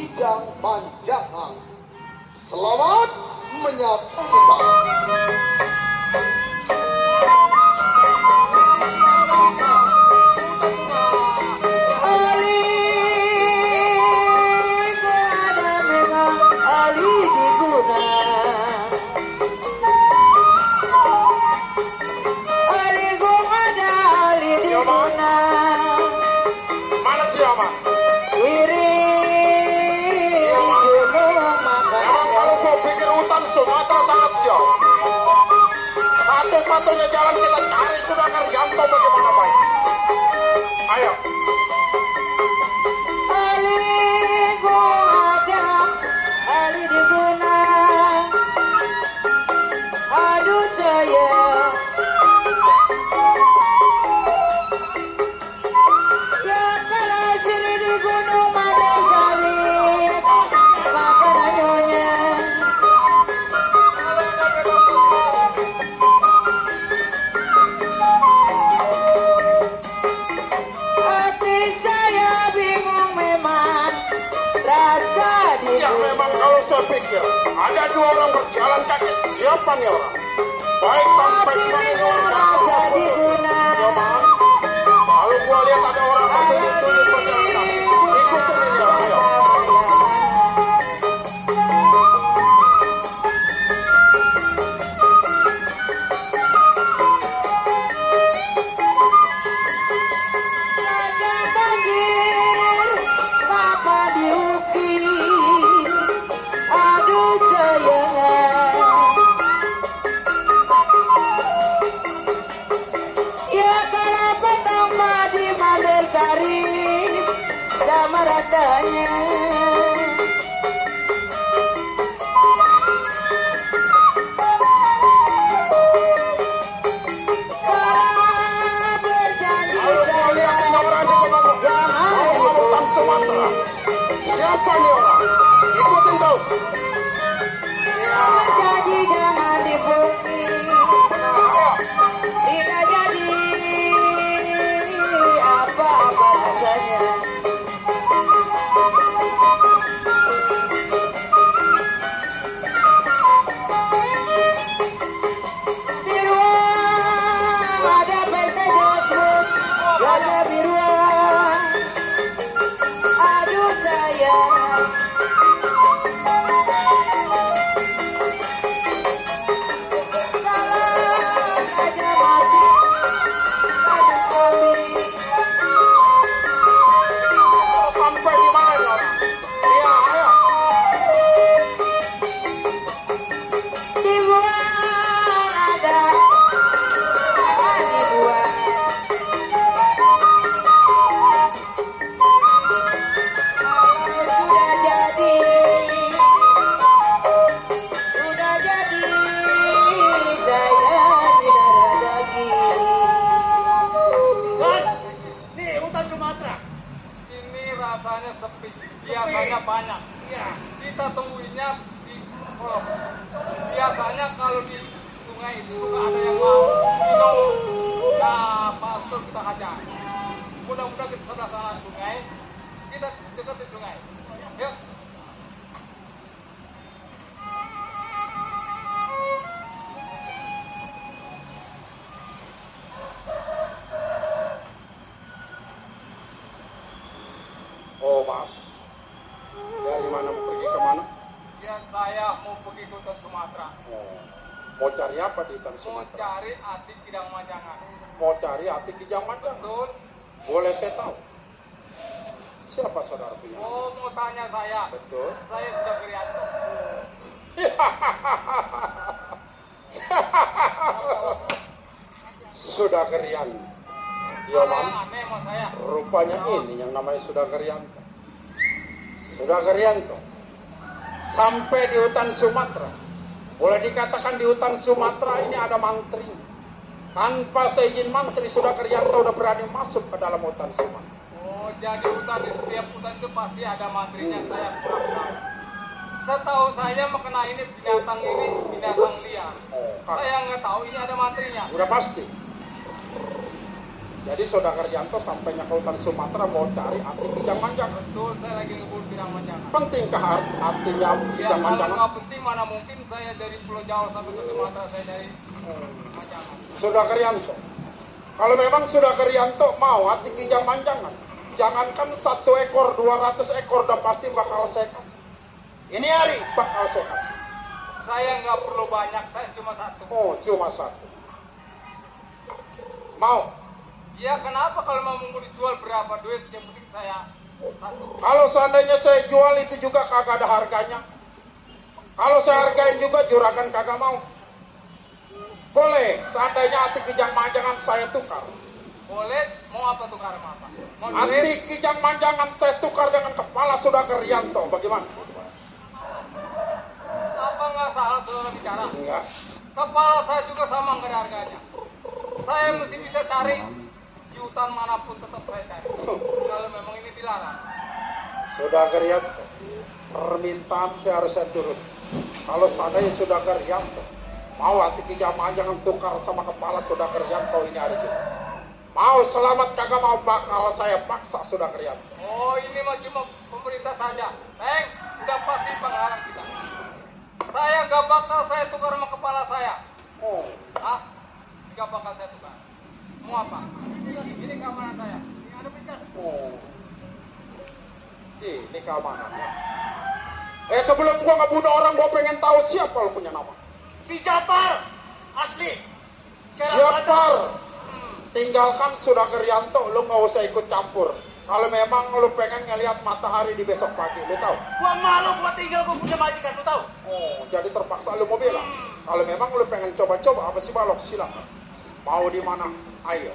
Kijang Panjangan. Selamat menyaksikan. Sumatera sangat jauh. Satu-satunya jalan kita cari Sudah Karyanto bagaimana baik. Ayo. Ali diguna. Aduh saya. Ya kalau sini di Gunung Madasari. Makan nyonya. Ya memang kalau saya pikir ada dua orang berjalan kaki, siapa nih orang? Baik sampai sebagai orang ya man. Kalau gua lihat ada orang bertunjuk berjalan kaki, ikutin ini ayo. Sama ratanya kalau berjanji Kalau lihat ini orang juga ngomong mau hutan Sumatera. Siapa nih orang? Ikutin terus. berjanji jangan dipungi tidak jadi apa-apa rasanya. Rasanya sepi, biasanya banyak. Iya. Kita tungguinnya di kolong. Biasanya kalau di sungai itu suka ada yang mau minum. Nah, pastor kita hajar. Mudah-mudahan kita sebelah sana sungai, kita dekat di sungai. Yuk. Oh maaf. Dari mana mau pergi ke mana? Ya saya mau pergi ke hutan Sumatera. Oh. Mau cari apa di hutan Mau Sumatera? cari Ati Kijang Panjangan. Mau cari Ati Kijang Panjangan. Betul. Boleh saya tahu? Siapa saudara punya? Oh mau tanya saya. Betul. Saya sudah Krianto. Sudah Kerian. Ada Man. yang aneh sama saya. Rupanya ini yang namanya Sudah Kerianto. Sudah Kerianto. Sampai di hutan Sumatera. Boleh dikatakan di hutan Sumatera ini ada mantri. Tanpa seizin mantri, Sudah Kerianto udah berani masuk ke dalam hutan Sumatera. Oh, jadi hutan di setiap hutan itu pasti ada mantrinya. Saya kurang tahu. Setahu saya mengenai ini binatang liar. Oh, Saya nggak tahu ini ada mantrinya. udah pasti. Jadi Saudara Rianto sampainya ke hutan Sumatera mau cari arti kijang manjang. Betul, saya lagi ngebul pirang manjang. Pentingkah artinya Ya kijang kalau manjang? nggak penting mana mungkin saya dari Pulau Jawa sampai ke Sumatera saya dari manjangan. Saudara Rianto, kalau memang Saudara Rianto mau arti kijang manjangan, jangankan 1 ekor, 200 ekor udah pasti bakal saya kasih. Ini hari bakal saya kasih. Saya nggak perlu banyak, saya cuma satu. Oh, cuma 1. Mau? Ya kenapa kalau mau dijual berapa duit, yang penting saya satu. Kalau seandainya saya jual itu juga kagak ada harganya. Kalau saya hargain juga juragan kagak mau. Boleh, seandainya arti kijang manjangan saya tukar. Boleh, mau apa tukar sama apa? Mau Arti duit? kijang manjangan saya tukar dengan kepala Saudara Rianto. Bagaimana? Apa nggak salah saudara bicara? Enggak. Kepala saya juga sama nggak ada harganya. Saya mesti bisa cari di hutan manapun tetap saya cari. Kalau memang ini dilarang. Saudara Rianto, permintaan saya harus saya turun. Kalau seandainya Saudara Rianto mau arti kijang manjangan tukar sama kepala Saudara Rianto ini hari ini. Mau selamat kagak mau bakal saya paksa Saudara Rianto. Oh ini mah cuma pemerintah saja. Udah pasti penghalang kita. Saya nggak bakal saya tukar sama kepala saya. Oh, Hah? Nggak bakal saya tukar. Mau apa? Ini keamanan saya. Ini ada pencat. oh. Ini keamanannya. Sebelum gua ngebunuh orang, gua pengen tahu siapa lo punya nama. Si Japar asli. Siapa? Tinggalkan Saudara Rianto, lu nggak usah ikut campur. Kalau memang lu pengen ngelihat matahari di besok pagi, lu tahu? Gua malu, gua tinggal gua punya majikan, lu tahu? Oh, jadi terpaksa lu mau bilang. Kalau memang lu pengen coba-coba apa sih balok, silakan. Mau di mana? Ayo.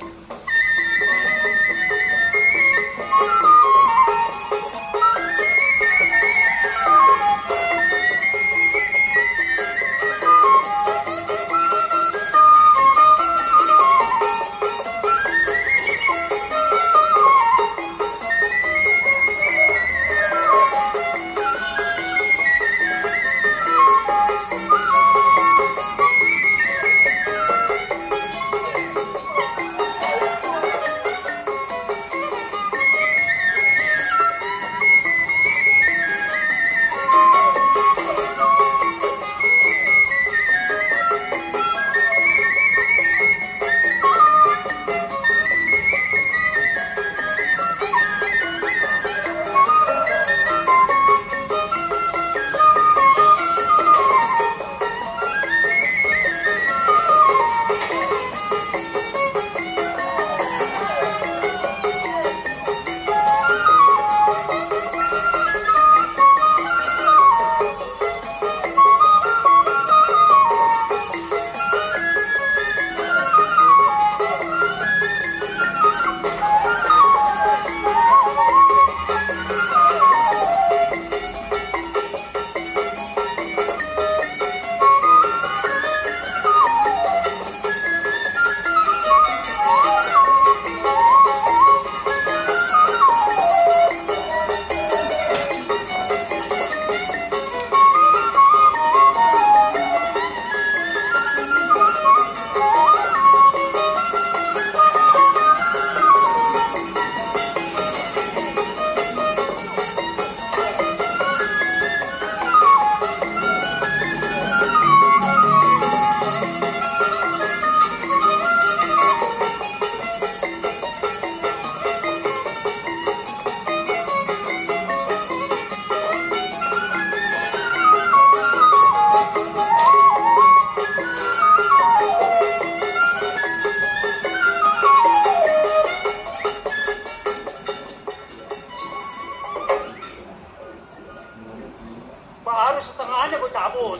Baru setengahnya gue cabut.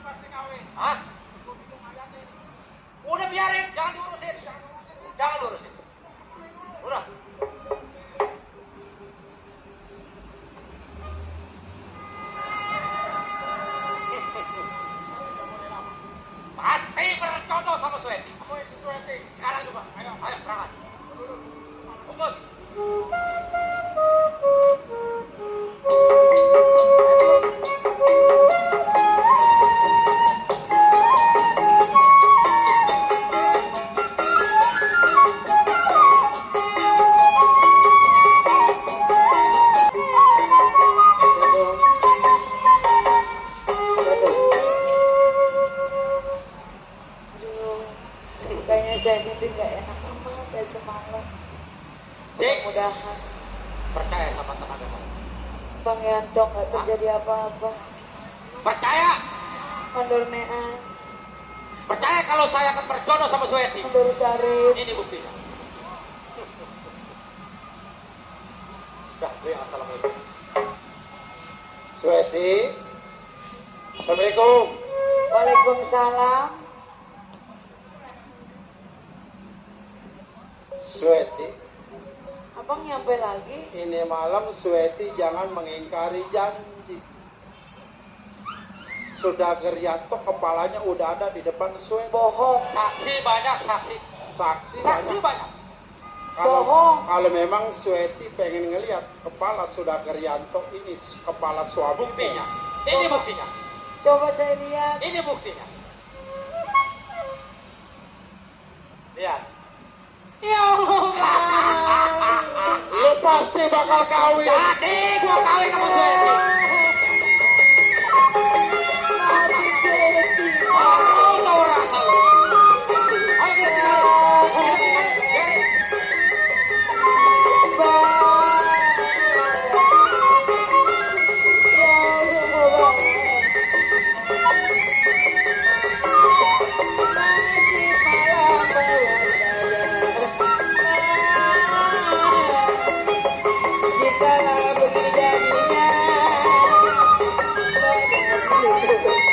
pasti kawin. Hah? Bingung ayatnya ini. Udah biarin, jangan diurusin. Jangan lurusin. Udah. Pasti berjodoh sama Sweti. Aku isi Sweti. Sekarang juga. Ayo, berangkat. Fokus. Kayaknya saya mimpi gak enak amat kayak semalam. Dik, Mudah-mudahan percaya sama tenaga kamu. Bang Yanto gak terjadi apa-apa. Percaya. Mandor Nean, Percaya kalau saya akan berjodoh sama Sweti. Mandor Sarip. Ini buktinya. Dah, beri assalamualaikum. Sweti. Assalamualaikum. Waalaikumsalam. Sweti. Abang nyampe lagi? Ini malam Sweti jangan mengingkari janji. Sudah Gerianto kepalanya udah ada di depan Sweti. Bohong. Saksi banyak, saksi. Saksi Banyak. Bohong. Kalau memang Sweti pengen ngelihat kepala Sudah Gerianto ini kepala suami. Buktinya. Ini buktinya. Coba saya lihat. Ini buktinya. Lihat. Ya Allah, Bang. Lu pasti bakal kawin. Jadi gua kawin sama Sweti. Maafin Sweti. Oh, tahu rasa lu. Ayo kita tinggal. Bang. Ya Allah, Bang. Masih malam jikalau begini jadinya, jadi begini,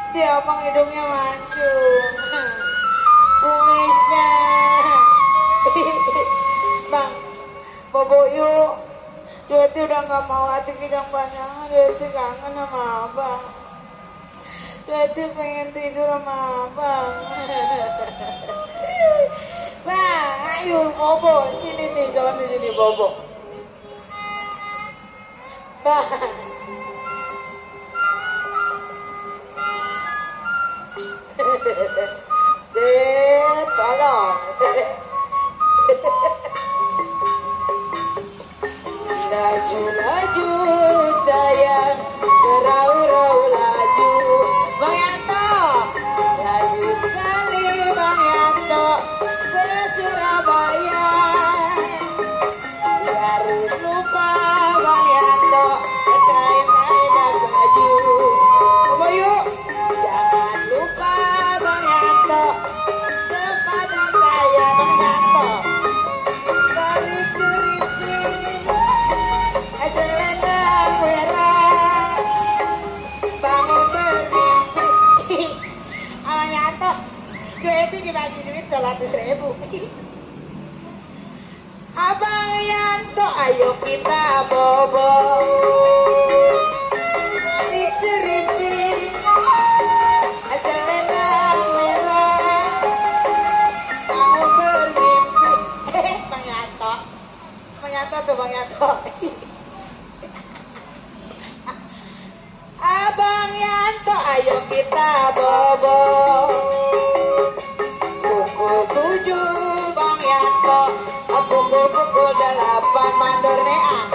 dia abang hidungnya mancung, kumisnya. Bang, bobo yuk. Sweti udah gak mau hati kijang panjang. Sweti kangen sama abang. Sweti pengen tidur sama abang. Bang, ayo bobo. Sini nih, soalnya sini bobo. Bang. Tolong. Laju-laju sayang, berau-rau laju. Bang Yanto, laju sekali Bang Yanto ke Surabaya. Biarin lupa Bang Yanto kain-kain dan baju. Bobo yuk, jangan lupa Bang Yanto kepada saya Bang Yanto. Serip-seripin selendang merah, bangun bermimpi. Abang Yanto, Sweti dibagi duit 100.000. Abang Yanto, ayo kita bobo. Serip-seripin selendang merah, bangun bermimpi. Bang Yanto. Bang Yanto tuh Bang Yanto. Abang Yanto, ayo kita bobo. Pukul 7 Bang Yanto, pukul 8 Mandor Nean,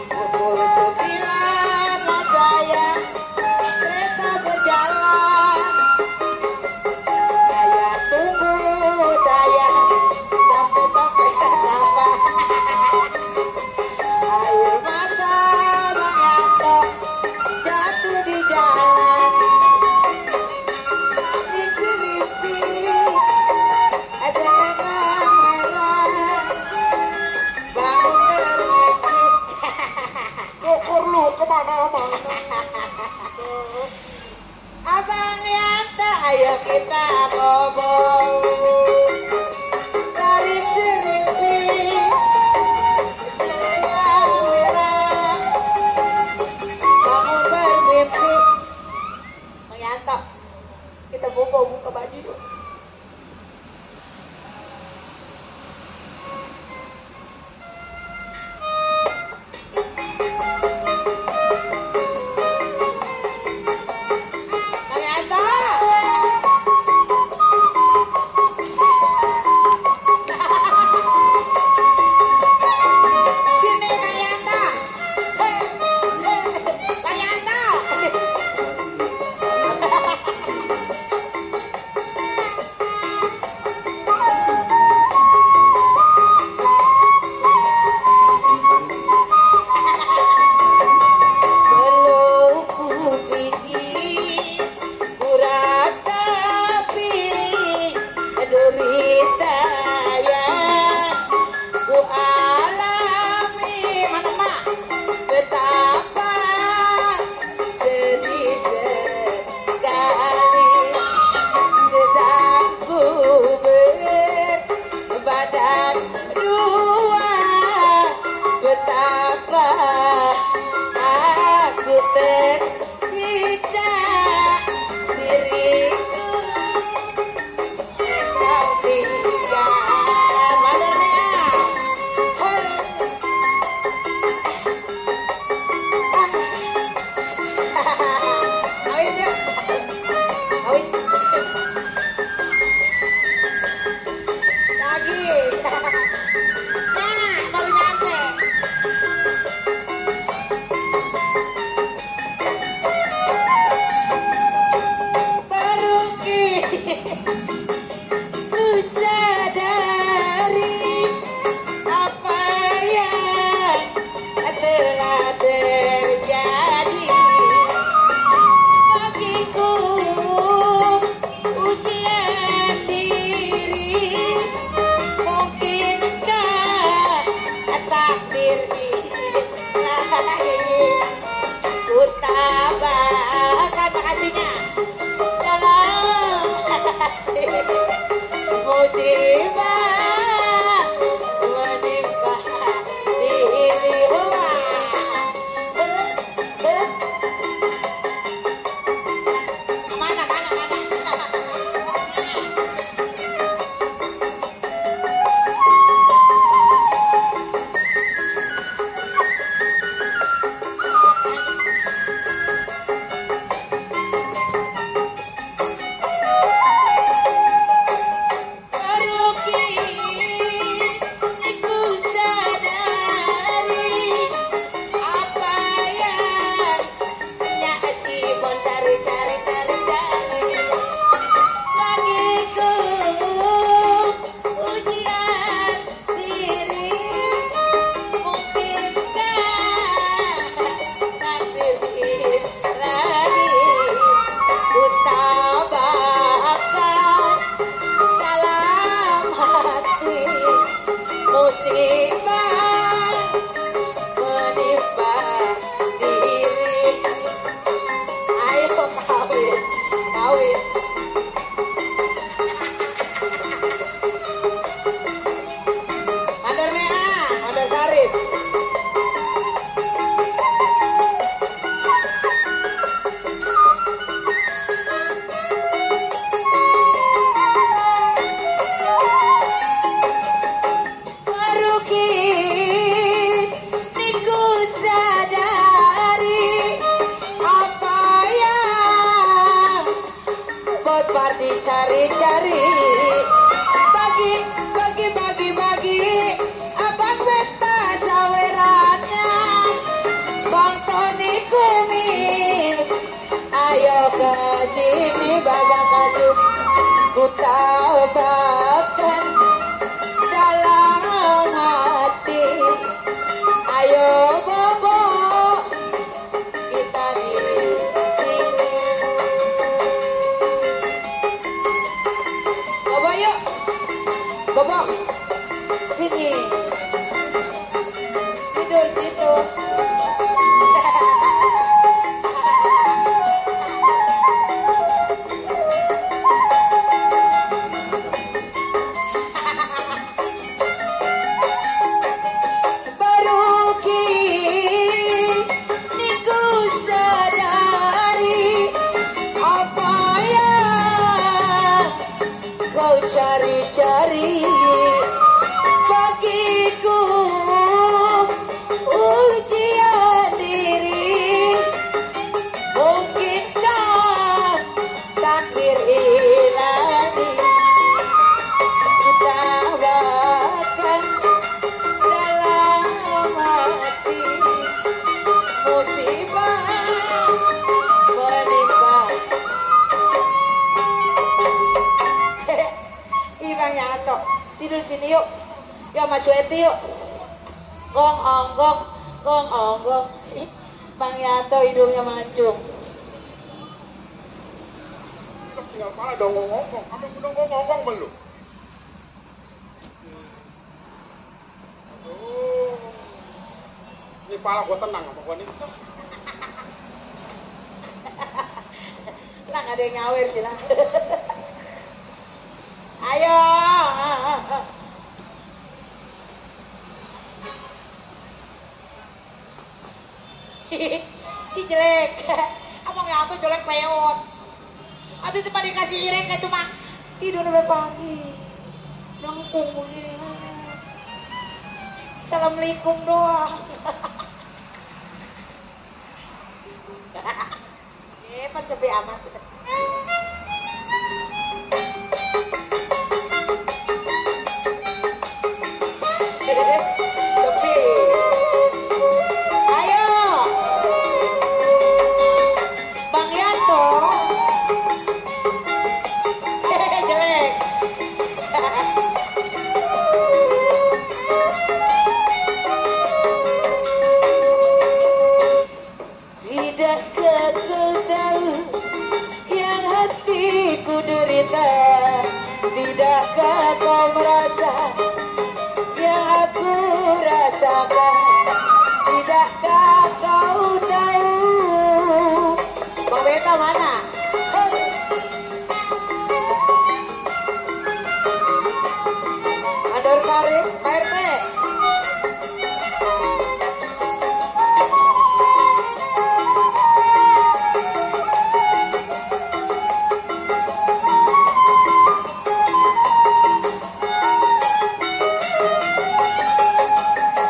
pukul 9 Mas sayang, kereta berjalan. bobo tarik serimpi sayang merah bangun bermimpi menyantap kita bobo buka baju dulu. Cari-cari bagi abang beta sawerannya Bang Tony kumis ayo ke sini babak kasut ku tahu bahkan dalam hati ayo bobo kita di sini bobo yuk bobo sini tidur situ cari-cari bagiku ujian diri, mungkinkah takdir ilahi kutawakan dalam hati, musibah menimpa. Ibang Nyato, tidur sini yuk. Ya Mas Weti yuk. Gong onggong, gong onggong. Bang Nyato hidungnya mancung. Tinggal pala dongong-ongong, kamu udah ngomong-ngomong belum? Aduh, ini pala gua tenang sama gua nih. Nah, ada yang nyawer sih lah. Ayo. Ih jelek. Abang Nyato jelek peot. Aduh itu mah dikasih ireng itu mah tidur sampai pagi. Lengkung begini. Assalamualaikum doang. Pan sepi amat. Sepi. Ayo. Bang Yanto. Jelek. Tidakkah kau tahu yang hatiku derita? Tidakkah kau merasa yang aku rasakan? Tidakkah kau tahu? Bang Beta mana? Mandor Sari, Pak RT.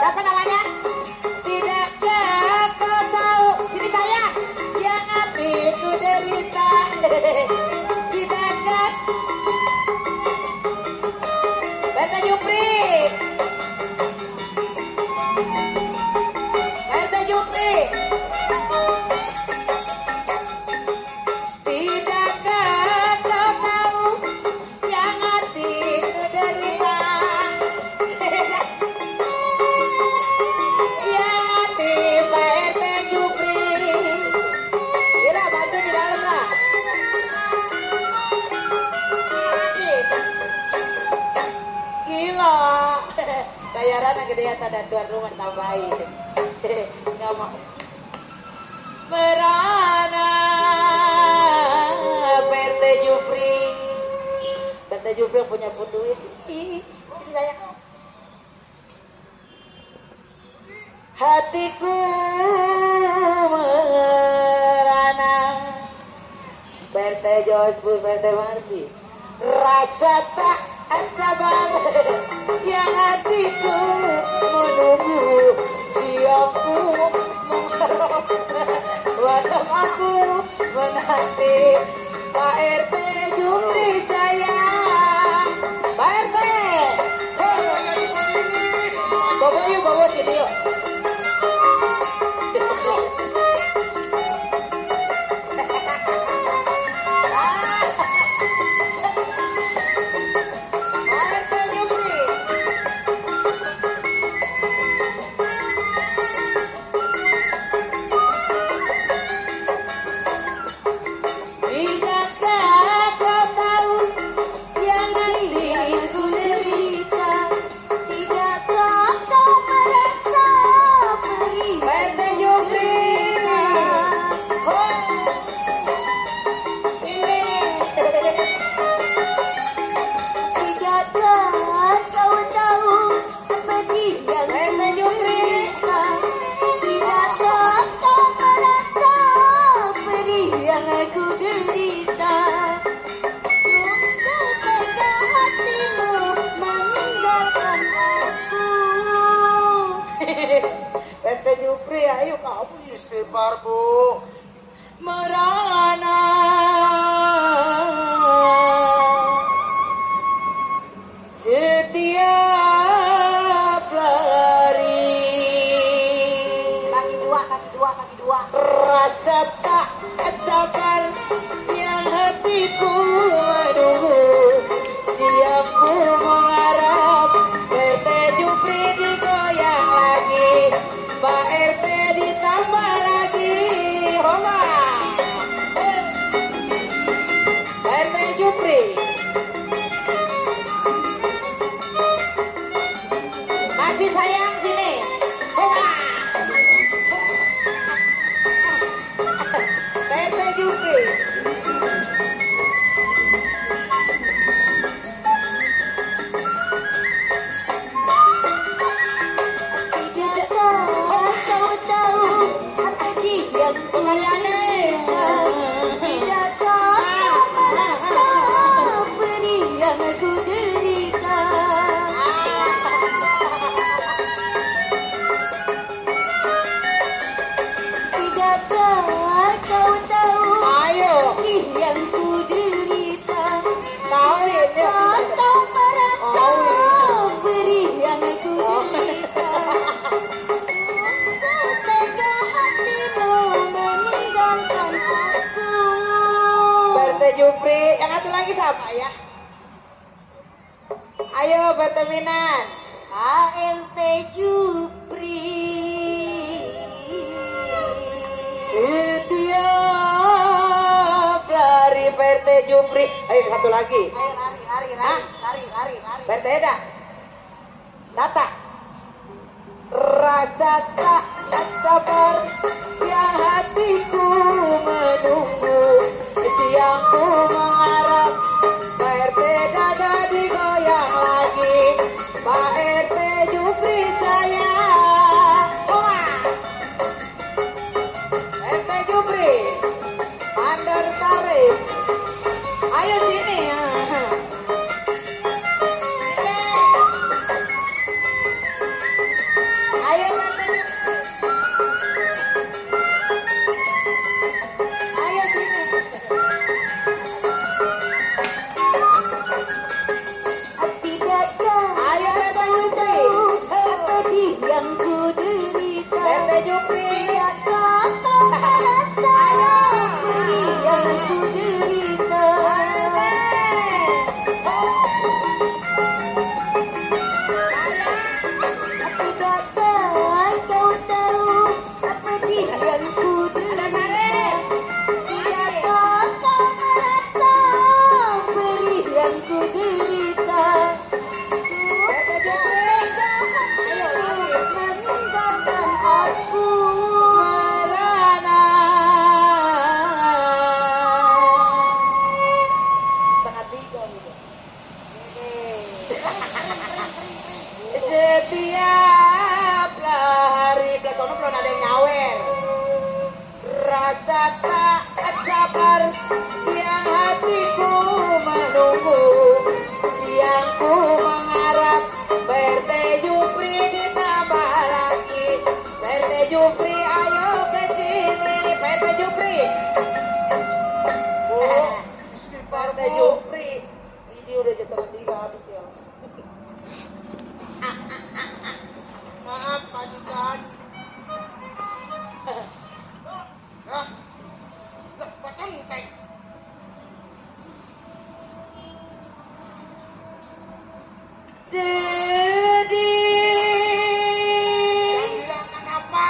Siapa namanya? Tidakkah kau tahu? Sini saya yang hatiku derita. Tidakkah Beta Jupri, Beta Jupri. Tidakkah kau tahu yang hatiku derita? Yang hati Pak RT Jupri. Ira bantu di dalam lah. Asik. Gila. Bayaran gedean tanda tuan rumah tambahin. Nggak mau. Merana PT Jupri. PT Jupri yang punya pun duit. Ih, ini saya. Hatiku merana. PT Josbu, PT Marsi. Rasa tak sabar yang hatiku menunggu siapku mengharap walau aku menanti Pak RT Jupri sayang. Pak RT, bawa yuk, bawa sini yuk. Tidakkah kau tahu istighfar Bu. merana setiap lari Kaki dua. rasa tak sabar yang hatiku menunggu siap ku mengharap RT Jupri digoyang lagi Pak RT ditambah lagi Homa RT Jupri masih sayang sini Homa RT Jupri Tidakkah kau tahu apa yang Tidakkah kau merasa pedih yang ku derita? Tidakkah kau tahu ayo pedih yang ku derita? tahu ini Tidakkah kau merasa pedih yang ku derita? Sungguh tega hatimu meninggalkan aku. RT Jupri yang satu lagi siapa ya ayo Berteminan ART Jupri. setiap lari RT Jupri ayo satu lagi Ayo lari. RT Eda Data rasa tak sabar yang hatiku menunggu siang ku mengharap Pak RT dada digoyang lagi Pak RT Jupri saya RT Jupri Andar Sarif ayo sini ya ayo RT Jupri ayo sini Tidakkah ayo RT Jupri pedih yang ku derita? RT Jupri Tidakkah kau merasa pedih yang ku derita? Tidakkah kau tahu pedih yang ku derita? Tidakkah kau merasa pedih yang ku derita? RT Jupri ayo lari Meninggalkan aku. merana setengah tiga udah setiap hari Blasono belum ada yang nyawer rasa tak sabar yang hatiku menunggu siangku mengharap RT Jupri ditambah lagi RT Jupri ayo ke sini RT Jupri Istighfar RT Bu. Jupri ini udah setengah tiga habis ya Maaf majikan. Hah? Pak Centeng. sedih Yang bilang kenapa?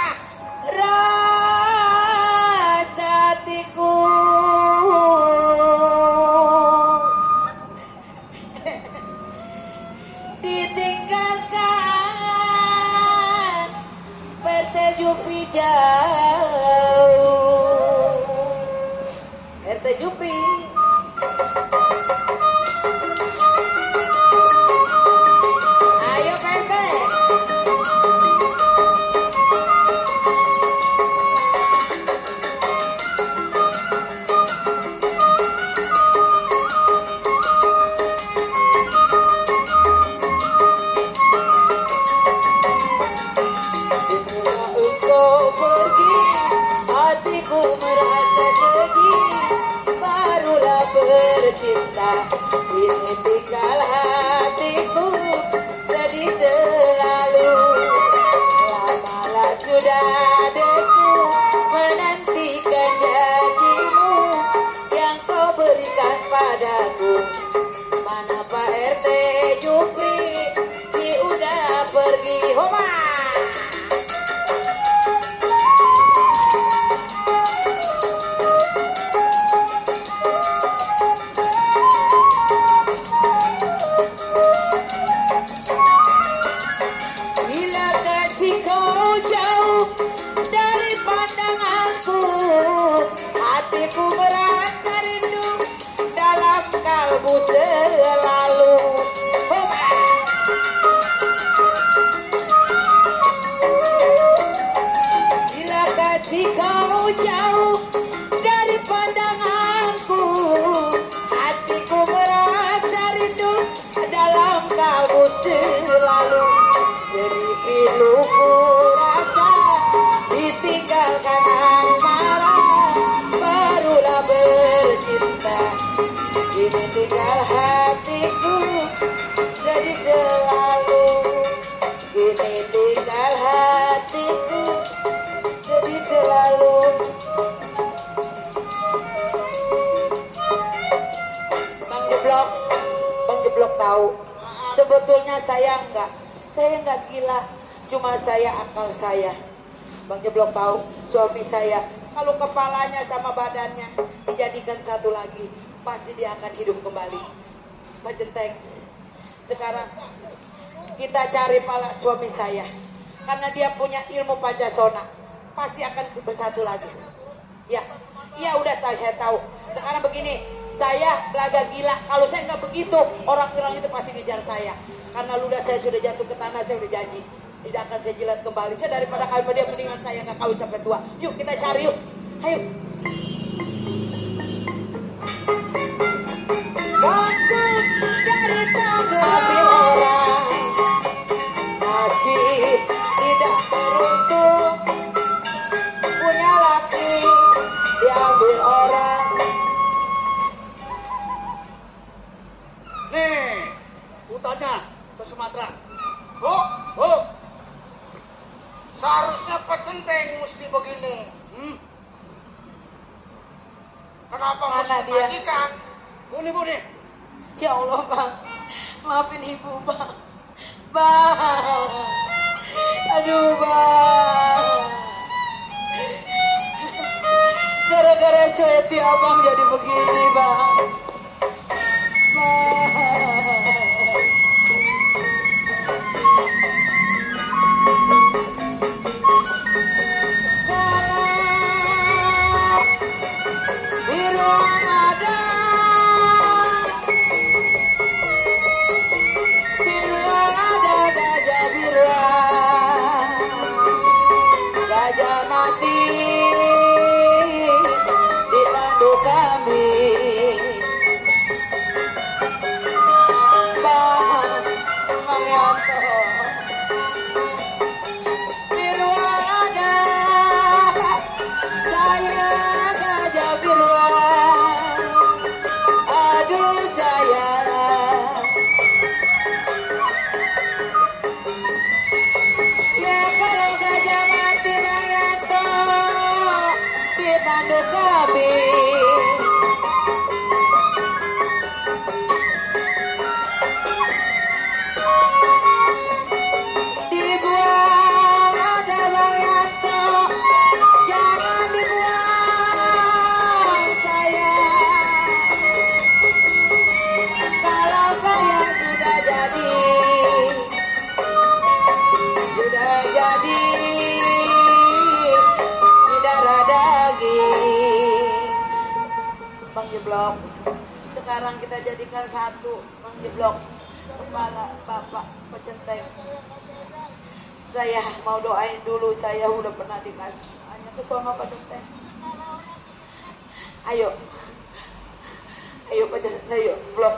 rasa hatiku ditinggalkan bertejupi jauh RT Jupri ayo RT setelah engkau pergi Kini tinggal hatiku sedih selalu. Lamalah sudah deku menantikan janjimu yang kau berikan padaku. Mana Pak RT Jupri, si udah pergi. Homa. Bila kasih kau jauh dari pandanganku, hatiku merasa rindu dalam kalbu selalu. Homa. Bila kasih kau jauh dari pandanganku, hatiku merasa rindu dalam kalbu selalu. Sedih piluku rasa ditinggalkan asmara, barulah bercinta. Kini tinggal hatiku sedih selalu. Kini tinggal hatiku sedih selalu. Bang Jeblok tahu, sebetulnya saya enggak gila, cuma saya akal saya. Bang Jeblok tahu, suami saya kalau kepalanya sama badannya dijadikan satu lagi, pasti dia akan hidup kembali. Pak Centeng, sekarang kita cari pala suami saya, karena dia punya ilmu Pancasona, pasti akan bersatu lagi. Ya udah tahu, saya tahu. Sekarang begini, saya belaga gila. Kalau saya nggak begitu, orang-orang itu pasti ngejar saya. Karena ludah saya sudah jatuh ke tanah, saya udah janji tidak akan saya jilat kembali. Saya daripada kawin sama dia, mendingan saya nggak kawin sampai tua. Yuk kita cari yuk, ayo. Bangkit dari ambil orang, nasib tidak beruntung, punya laki diambil orang. Nih, hutannya ke Sumatera. Seharusnya Pak Centeng mesti begini. Kenapa Mana mesti dia? majikan? Buni. Ya Allah Bang, maafin ibu Bang. Bang, aduh Bang, gara-gara Sweti abang jadi begini Bang. Di ruang ada gajah biruan, gajah mati di tanduk kambing. Bang Yanto, biruan ada, saya gajah biruan, aduh sayang. Ya kalau gajah mati Bang Yanto di tanduk kambing, dibuang ada Bang Yanto, jangan dibuang sayang. Kalau saya sudah jadi si darah daging. Bang Jeblok, sekarang kita jadikan satu. Bang Jeblok, kepala Bapak Pak Centeng, saya mau doain dulu. Saya udah pernah dikasih hanya ke sono Pak Centeng. Ayo Pak Centeng, ayo Blok.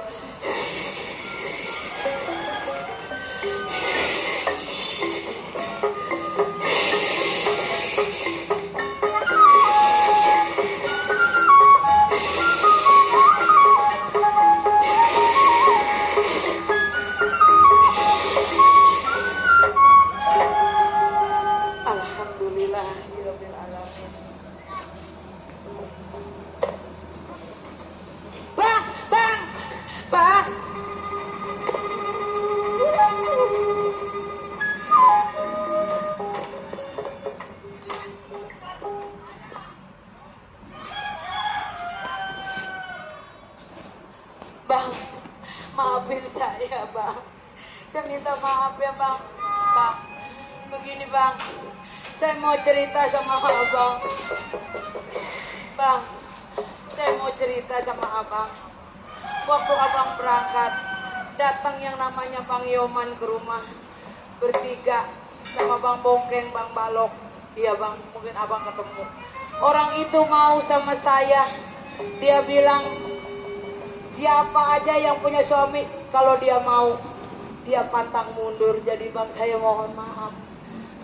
saya, Bang. Saya minta maaf ya, Bang. Bang, begini, Bang. Saya mau cerita sama Abang. Bang, saya mau cerita sama Abang. Waktu Abang berangkat, datang yang namanya Bang Yoman ke rumah. Bertiga sama Bang Bongkeng, Bang Balok. Iya, Bang, mungkin Abang ketemu. Orang itu mau sama saya. Dia bilang, siapa aja yang punya suami, kalau dia mau, dia pantang mundur. Jadi Bang, saya mohon maaf.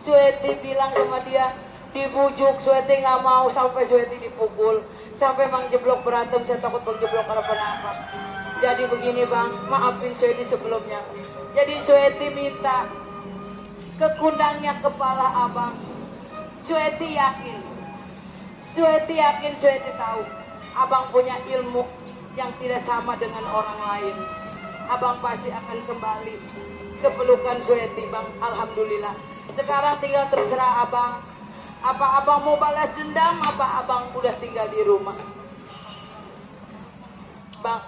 Sueti bilang sama dia, dibujuk, Sueti nggak mau, sampai Sueti dipukul. Sampai Bang Jeblok berantem, saya takut Bang Jeblok kenapa-napa. Jadi begini Bang, maafin Sueti sebelumnya. Jadi Sueti minta ke kundangnya kepala Abang. Sueti yakin, Sueti tahu Abang punya ilmu yang tidak sama dengan orang lain. Abang pasti akan kembali ke pelukan Sueti, Bang. Alhamdulillah. Sekarang tinggal terserah Abang. Apa Abang mau balas dendam, apa Abang udah tinggal di rumah? Bang,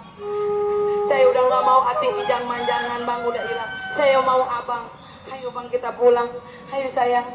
saya udah nggak mau Atik kijang manjangan, Bang, udah hilang. Saya mau Abang. Ayo Bang, kita pulang. Ayo sayang.